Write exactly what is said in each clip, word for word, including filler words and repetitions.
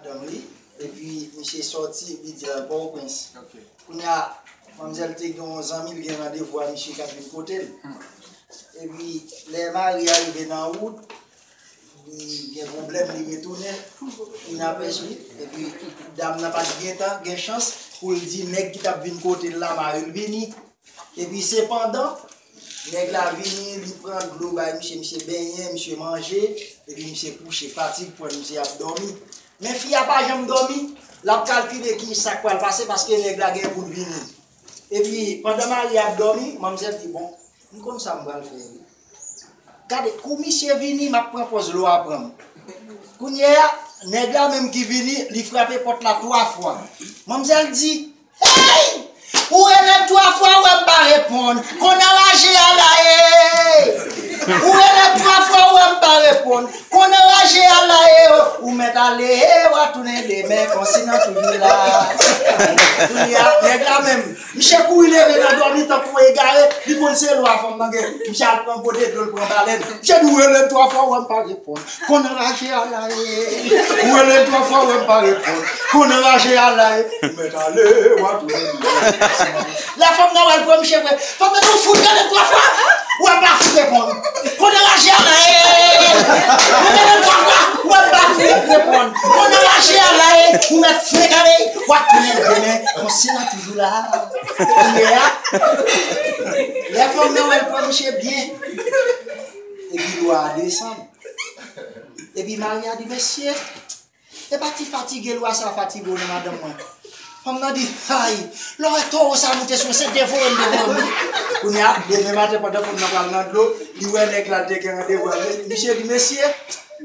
madanm li, epi misye sòti, li di l al Pòtoprens. Kounye a, manmzèl te gen yon zanmi l gen randevou a misye k ap vin kote l. Epi, lè mari a rive nan wout, li gen pwoblèm, li retounen, inapèchi. Epi, dam nan pa t gen tan, gen chans, pou l di nèg ki t ap vin kote l la, mari l vini. Epi sepandan, nèg la vini, li pran dlo bay misye, misye benyen, misye manje, epi misye kouche, fatig pran misye ap dòmi. Men fi a pa janm dòmi, l ap kalkile ki sa k pral pase paske nèg la gen pou l vini. Epi pandan mari a ap dòmi, manmzèl di, bon, m konn sa m pral fè wi. Gade, kou misye vini, m ap pran pòz lwa pran m. Kounye a, nèg la menm ki vini, li frape pòt la twa fwa. Manmzèl di, hey! Ou rele m twa fwa, ou wè m pa reponn. Konn anraje a la e. Ou rele m twa fwa, ou wè m pa reponn. Konn anraje a la e. Ou mèt ale, w a tounen demen, konsi nan toujou la. Kounye a, nèg la menm, misye kouri leve nan dòmi tankou egare, li konn se lwa fanm nan gen. Misye al pran gode dlo, l pran balèn. Misye di, ou rele m twa fwa, ou wè m pa reponn. Konn anraje a la e. Ou rele m twa fwa, ou wè m pa reponn. Konn anraje a la e. Ou mèt ale, w a tounen. Lè fanm nan wè l pran misye vre, fanm nan di, ou fout rele m twa fwa, ou wè m pa fout reponn. Konn anraje a la e. Ou rele m twa fwa, ou wè m pa fout reponn. Konn anraje a la e. Ou mèt frekale, w a tounen demen. Konsi nan toujou la. Kounye a, lè fanm nan wè l pran misye byen, epi lwa a desann. Epi mari a di, mesye, e pa ti fatige lwa sa fatige w non, madanm mwen. Fanm nan di, ay, lè w wè towo sa moute sou mwen, se devore l devore m wi. Kounye a, demen maten pandan fanm nan pral nan dlo, li wè nèg la, l te gen randevou a. Misye di, mesye,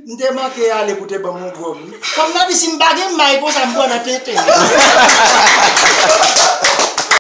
m te manke ale pou te ban m yon gwòg wi. Fanm nan di, si m pa gen may konsa, m pran nan tenten.